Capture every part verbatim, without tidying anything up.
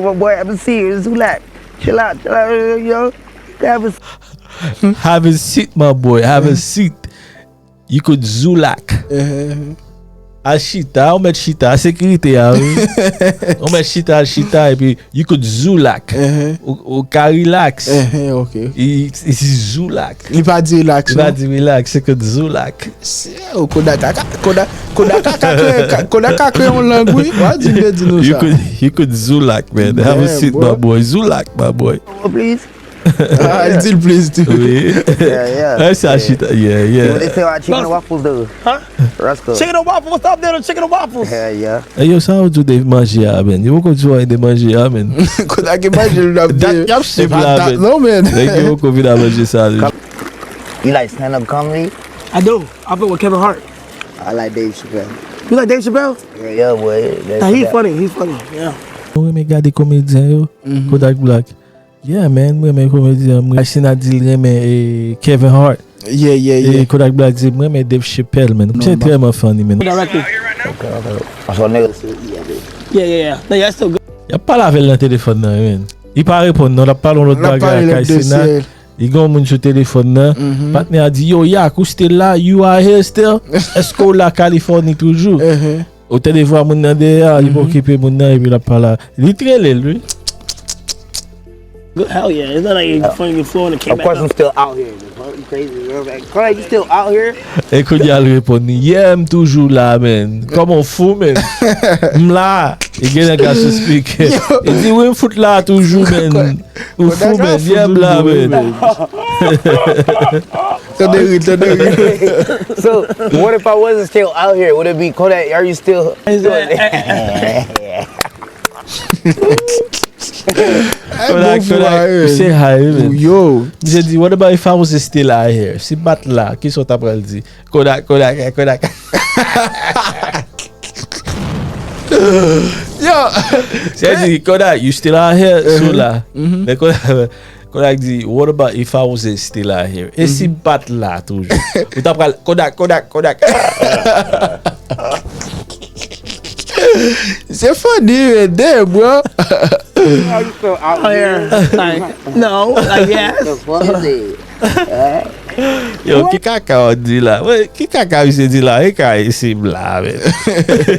My boy, have a seat. Zulac. Chill out, chill out, yo. Have a Have a seat, my boy. Have a seat. You could Zulac. Ehn, Al chita, ou mèt chita, sekirite a, wi. Ou mèt chita, al chita, epi you could Zulac. Ehn. Ou, ou ka relax. Ehn, ok. I, i si Zulac. Li pa di relax, Li pa non? Di relax, se could Zulac. Ou Kodak ka, Kodak, Kodak ka, ka kreye, ka- Kodak ka kreye yon lang, wi. Wa di m te di nou You sa. Could, you could Zulac, man. Have a Yeah, seat, bro. My boy. Zulac, my boy. Please. Ah, di l please, too. Wi. Yeah, yeah. Ay, sa chita. Yeah, Yo, yeah. they say, "Ah, chicken and waffles, though." Huh? Rascal. Chicken and waffles, what's up there? Chicken and waffles. Yeah, yeah. Hey, yo, sa ou di de manje a, man? Yo poko di w de manje a, man. Kodak ki manje l ap Dat y ap sip la, man. Non, man. Nèg yo poko vin a manje sa, li. You like stand-up comedy? I do. I fuck with Kevin Hart. I like Dave Chappelle. You like Dave Chappelle? Yeah, yeah, boy. Dave Nah, he Chappelle. Funny. He funny. Yeah. Mwen renmen gade komedyen yo. Kodak Black. Yeah, man, mwen renmen komedyen. Mwen Asina di l renmen eh, Kevin Hart. Yeah, yeah, E yeah. Kodak Black di mwen renmen Dave Chappelle, man. Misye Non, trèman funny, man. Directly. Okay, okay. So niggas still eat that bitch. Yeah, yeah, yeah. No, yeah, that's still good. Y ap pale avè l nan telefòn nan, man. Li pa reponn, non, l ap pale yon lòt L ap bagay pale ak lòt Asina. dosye. Li gen yon moun sou telefòn nan. Patnè a di, "Yo, Yak, ou still la? You are here still? Èske w la Kalifòni toujou?" Ou tande vwa moun nan dèyè a, li pa okipe moun nan, epi l ap pale. Li trele l, wi. Good. Hell yeah. It's not like you funny the floor and it came Of back course, up. I'm still out here. Bro. You crazy, bro. Like, Kodak, you still out here? E kounye a l reponn li, "Yeah, m toujou la, man. Kòman w fou, man?" "M la." E gen nèg la sou speaker. E di, "Wi, m fout la toujou, man." "Ou fou, man. Yeah, m la, man." Tande ri, tande ri. So, what if I wasn't still out here? Would it be Kodak? Are you still? Is that- Kodak, Kodak, misye high, man. Yo. Misye di, "What about if I was still out here?" Si m pa t la, kisa w ta pral di? Kodak, Kodak, Kodak. Yo. Se di, "Kodak, you still out here?" Si w la. Men Kodak, Kodak di, "What about if I was still out here?" E si m pa t la toujou? Ou ta pral, "Kodak, Kodak, Kodak." Se funny, man. Damn, bro. Are you still out Oh, yeah. Like, no. Like, yes. The fuck is it? Yo, ki kaka w di la? Wè, ki kaka misye di la? E ka isi m la, men.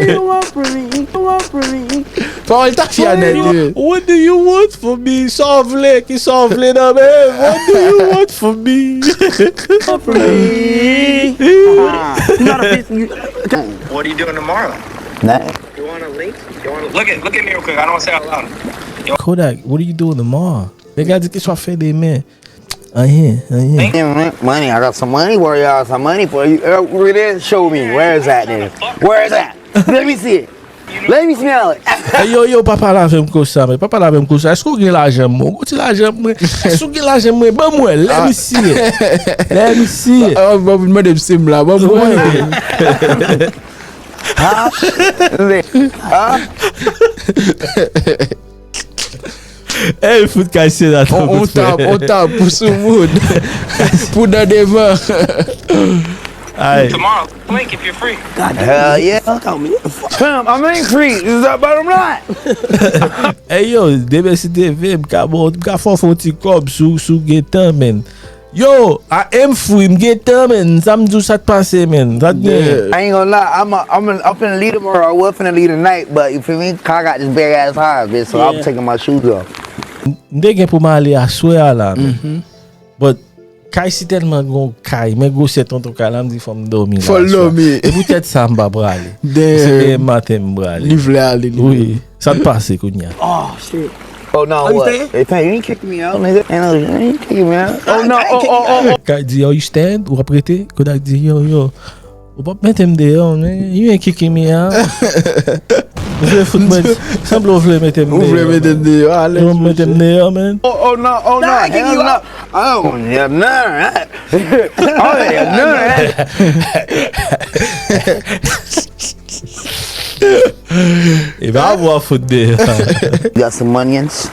You want free? You want free? Pawòl ta fè a nèt, wi. What do you want for me? Sa w vle? Ki sa w vle nan men? What do you want for me? Free. You not a bitch. You, What are you doing tomorrow? Nah. You want a link? You want look at look at me real quick. I don't say out loud. Kodak, what are you doing tomorrow? Nèg la di, "Kisa w ap fè demen?" Anyen, anyen. Money, I got some money for y'all. Some money for you. Uh, really? Show me. Where is that, nigga? Where is that? Let me see it. Let me smell it. Hey, yo, yo, pa pale avè m konsa, men. Pa pale avè m konsa. Èske w gen lajan mwen? Ou ti lajan mwen? Èske w gen lajan mwen? Ban mwen. Let me see it. Let me see it. Ah, bon, mwen de m la, bon, mwen. Huh? Huh? Hey, fout kay senatè. On, on tap, on tap pou sou moun. Pou nan devan. Ay. Tomorrow, link if you're free. Hell yeah. fuck out me. What the fuck? Fam, I ain't free. This is the bottom line. Hey, yo, demen si te vle, m ka bon, m ka fè w fè yon ti kòb sou, sou gen tan, men. Yo, I am free, m gen tan, men. Sa m di w sa k pase, men. Sa k gen. I ain't gonna lie, I'm a, I'm, a, I'm finna leave tomorrow. I was finna leave tonight, but you feel me? 'Cause I got this big ass high, bitch, so I'm Yeah. taking my shoes off. M te gen pou m ale aswè a la, men. But kay si tèlman gon kay, men gwosè tonton kay la, m di fò m dòmi la. Fò l aswè. Dòmi. E poutèt sa m pa prale. Damn. Se demen maten m prale. Li vle ale, li vle. Wi. Sa k pase kounye a? Oh, shit. Oh no, Oh, you what? staying? If you ain't kick me out, nigga, ain't no, you ain't kicking me out. Oh no, I ain't oh, kicking oh, oh, oh. Kay di, "Yo, you stand?" Ou ap rete? Kodak di, "Yo, yo. Ou p ap mete m deyò, men. You ain't kicking me out." Ou vle fout mwen. Sanble ou vle mete m deyò. Ou vle mete m deyò, ale. Ou mete m deyò, men. Oh, oh no, oh no, Nah, I ain't kicking hell you no. out. I don't want to hear none of that. I don't want to hear none of that. E pa pou w fout deyò. You got some onions?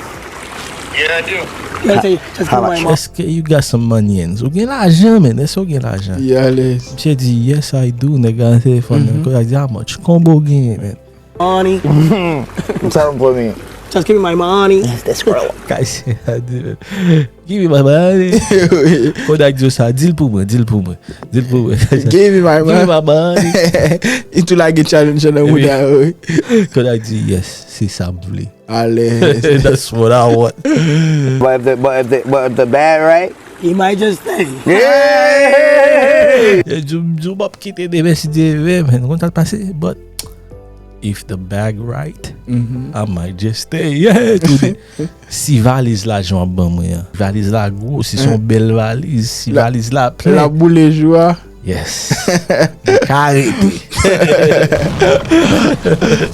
Yeah, I do. Let me tell you, just How give my much? mom. Èske you got some onions? Ou gen lajan, men. Èske ou gen lajan? Li ale. Misye di, "Yes, I do." Nèg la nan telefòn nan. Kodak di, "How much?" Konbyen w genyen, men? Money. Tell them for me. Just give me my money. That's the squirrel. Kay se a di menm. Give me my money. Kodak di yo sa, di l pou mwen, di l pou mwen. Di l pou mwen. Give me my Give me money. my money. Li tou lage challenge nan mouda yo. Kodak di yes, se sa m vle. Alèz. That's what I want. But if the but if the but if the bag right, He might just stay. yeah. Yo di m di w m ap kite demen si Dye vle, men nou konn sa l pase, but if the bag right, I might just stay. Yeah, toude. Si valiz lajan w ap ban mwen an, valiz la gwo, si se yon bèl valiz, si valiz la L plen, ap boule jou a. yes. Mwen ka rete.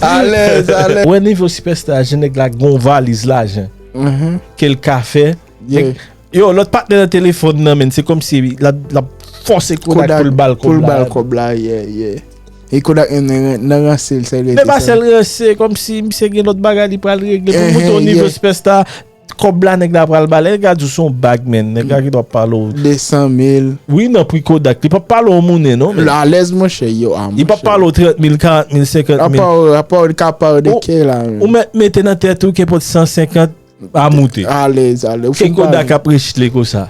Alèz, alèz. Wè nivo sipèsta, jan nèg la gon valiz lajan. Ke l ka fè. Yeah. Yo, lòt patnè nan telefòn nan, men, se kòmsi l ap l ap fòse Kodak pou l ba l Pou l kòb ba l la. Kòb la, yeah, yeah. E Kodak menm nan nan ranse l, sèl Men pa sèl ranse, kòmsi misye gen lòt bagay li pral regle. Pou Ehe, monte yon nivo yeah. Sipèsta, kòb la nèg la pral ba l. Nèg la di w se yon bag, men. Nèg la ki dwa pale w. Desan mil. Wi, nan pri Kodak. Li p ap pale w monnen, non, men. Alèz, monchè, yo, a, Li p ap pale w trant mil, karant mil, senkant mil. Apa w, apa w ka pale de Ou- kè la, Ou mèt mete nan tèt ou ke pot san senkant a moute. Alèz, alèz. Ou Ke fin Kodak pale. Ap rechile konsa.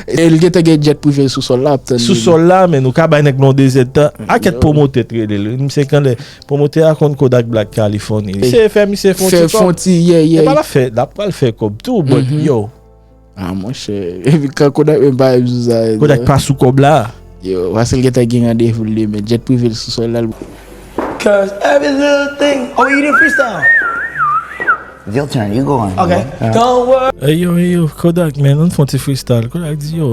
E l gentan gen jet prive sou sòl la, ap tann Sou li. Sòl la, men nou ka bay nèg non de zèdtan. A kèt pwomotè t rele l. Misye kanlè, pwomotè a konn Kodak Black California. Misye fè, misye fè Fè yon ti kòb. fon ti, yeah, E pa yeah. L ap fè, l ap pral fè kòb tou, but yo, Ah, monchè. Epi kan Kodak menm pa menm sou sa. Kodak pa sou kòb la. Yo, paske l gentan gen randevou l demen. Jet prive l sou sòl la. Cause every little thing. Oh, you did freestyle. It's your turn. You go on. Okay. Don't worry. Hey yo, hey yo, Kodak, man, ann fè yon ti freestyle. Kodak di yo,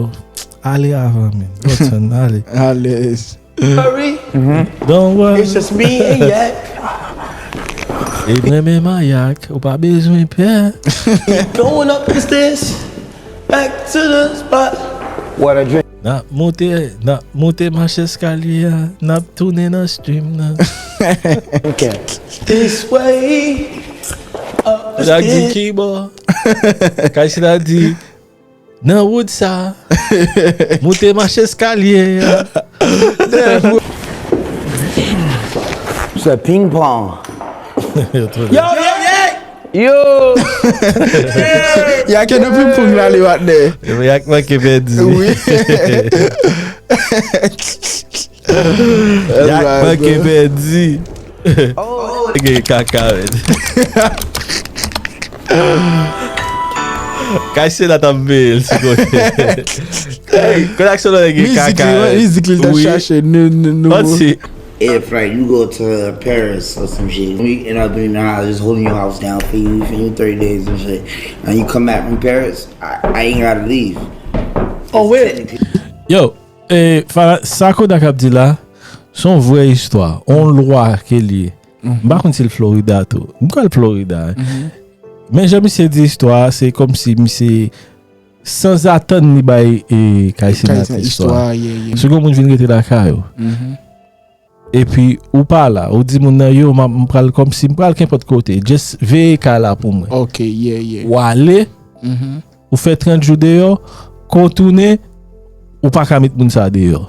ale avan, man. Yo, tèn, ale. Alèz. Worry. Don't worry. It's just me and Yak. E mwen menm a Yak, ou pa bezwen pè. Going up the stairs. Back to the spot. What a drink. N ap monte, n ap monte mach eskalye a, n ap tounen nan stream nan. This way. Up the Kodak di stairs. Kibò. Kay Sena di, nan wood sa, monte mach eskalye a. It's a ping pong. Yo, yo, yeah. Yo. Yak e depi pou m la li watnè. Yak manke pèdi. Wi. Yak manke pèdi. Gen kaka, men. Kay Sena t ap veye l sou kote. Hey, Kodak Sena gen Mizik kaka. Li, mizik li t ap Wi. Chache nou nou nou. Panse. If like you go to Paris or some shit, you end up in the house, just holding your house down for you for you thirty days and shit, and you come back from Paris, I, I ain't gotta leave. Oh, wait. Technically, Yo, e, Fara, sa Kodak ap di la, se yon vrè istwa, yon lwa ke li ye. M pa konn si l Florida tou. M kwè l Florida. Men jan misye di istwa a, se kòmsi misye sanzatann li bay e, Kay Sena istwa. Istwa, yeah, yeah. Se yon moun vin rete lakay ou. Epi ou pa la, ou di moun nan yo, m ap- m pral kòmsi, m pral kenpòt kote. Just veye kay la pou mwen. Ok, yeah, yeah. Ou ale, ou fè trant jou deyò, kon tounen, ou pa ka met moun sa deyò.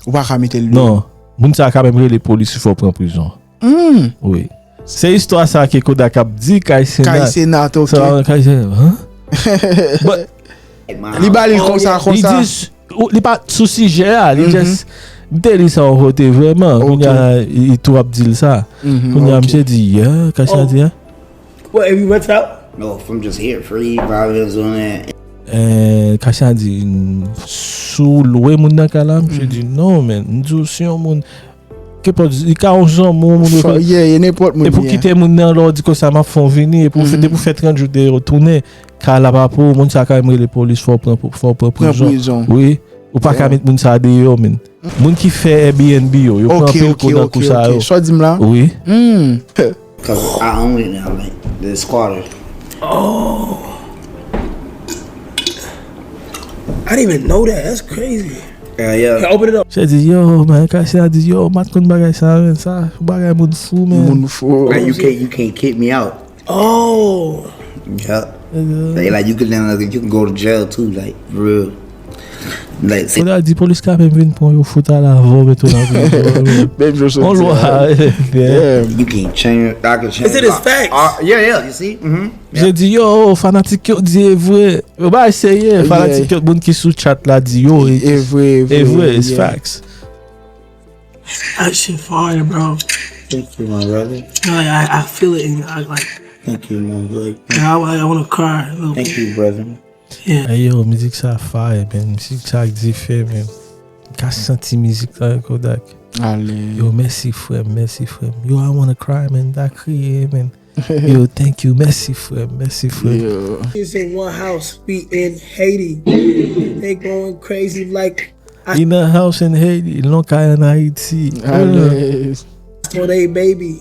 Ou pa ka mete l. Non, moun sa ka menm rele polis, fò pran prizon. Wi. Se istwa sa ke Kodak ap di Kay Sena. Kay Sena, ok. Sa, Kay Sena, hein? But Li ba li l konsa, li konsa. di s- ou- li pa sou sijè a, li just m te li sa yon kote vrèman. Kounye a, li tou ap di l sa. Kounye a, misye di, yeah, Kay Sena di, hein? What, if you rent it out? No, if I'm just here, free vibing, doing that. Eh, Kay Sena di, "Mm, si w lwe moun nan kay la?" Misye di, "Non, men, m di w, si yon moun, kenpòt, li ka yon zanmi w, moun yo Fò, yeah, yeah, nenpòt moun. E pou Yeah. Kite moun nan, lè w di konsa, m ap fè w vini, e pou w fè, depi w fè trant jou deyò, w tounen, kay la pa pou ou, moun sa ka menm rele polis, fò w pran, fò w pran Pran prizon. Prizon. Wi, ou pa ka met moun sa deyò, men. Moun ki fè Airbnb yo, yo pran Ok, anpil ok, kou nan ok, kou sa ok. Yo. Sa w di m la? Wi. Hmm. Cause I own it now, like the squatter. Oh. I didn't even know that. That's crazy. Yeah, yeah. Can I open it up? Se di, yo, man, Kay Sena di, yo, m pa t konn bagay sa, men, sa, bagay moun fou, men. Moun fou. Like you can't, you can't kick me out. Oh. Yep. They like you can, you can go to jail too, like for real. Kounye a di polis ka menm vin pran yo fout al avè w, mete w nan prizon. Menm jan w sot di a. On lwa. You can change. I can change. It's in his facts. Uh, yeah, yeah. You see? Mm-hmm. Yo di yo, fanatik yo di e vre. Yo ba eseye, fanatik yo, moun ki sou chat la di yo. E vre, E vre, it's facts. That shit fire, bro. Thank you, my brother. Like, I, I feel it. In, I like. Thank you, my brother. I, I want to cry a little bit. Thank you, brother. Yeah. Hey yo, mizik sa fire, man. Mizik sa ak dife, man. M ka santi mizik la, Kodak. Ale. Yo, mèsi frè m, mèsi frè m. Yo, I wanna cry, man. Da kriye, man. Yo, thank you, mèsi frè m, mèsi frè m. Yo. It's in one house. We in Haiti. They going crazy like In a house in Haiti, lon kay an Ayiti. Ale. for they baby.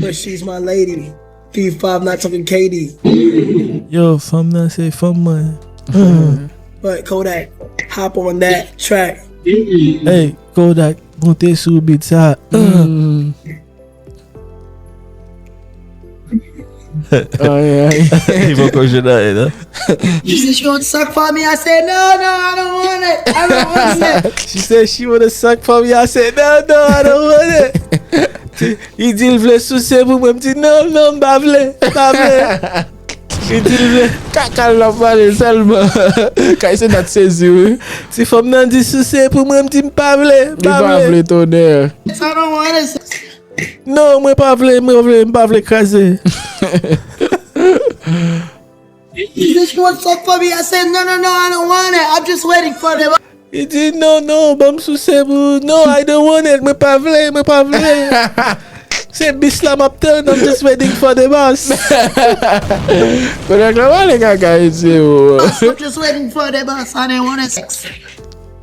But she's my lady. P five not talking K D. Yo, fanm nan se fanm mwen. But Kodak, hop on that track. Hey, Kodak, monte sou beat sa. Mm. Ay, ay. Li poko jwe nan e, non? She said she wants suck for me. I said, no, no, I don't want it. I don't want it. She said she wanna suck for me. I said, no, no, I don't want it. Li di l vle souse pou mwen, m di non, non, m pa vle, m pa vle. Li di l vle. Kaka l ap pale sèlman. Kay se dat sezi, wi. Ti fanm nan di souse pou mwen, m di m pa vle, m Li pa pa vle. Vle tonè. I don't want it. Non, mwen pa vle, mwen vle, m pa vle kraze. She said she wants suck for me. I said, no, no, no, I don't want it. I'm just waiting for them. Li di non, non, ban m souse pou, non, I don't want it, mwen pa vle, mwen pa vle. Se bis la m ap tann, I'm just waiting for the bus. Kodak la pale kaka, mesye, o. I'm just waiting for the bus. I didn't want it.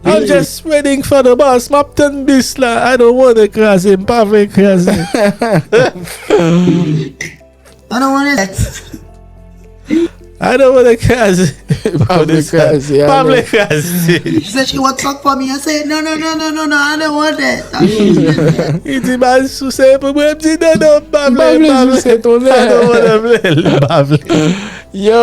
I'm just waiting for the bus. M ap tann bis la. I don't want to kraze. M pa vle kraze. I don't want it. I don't want to kraze. Pa vle kraze. Pa vle kraze. She said she wants suck for me. I said, no, no, no, no, no, no. I don't want that. Li di ba souse pou mwen, m di non, non, m pa M vle, pa m vle pa vle. souse tonè. I don't want to vle, m pa vle. Yo.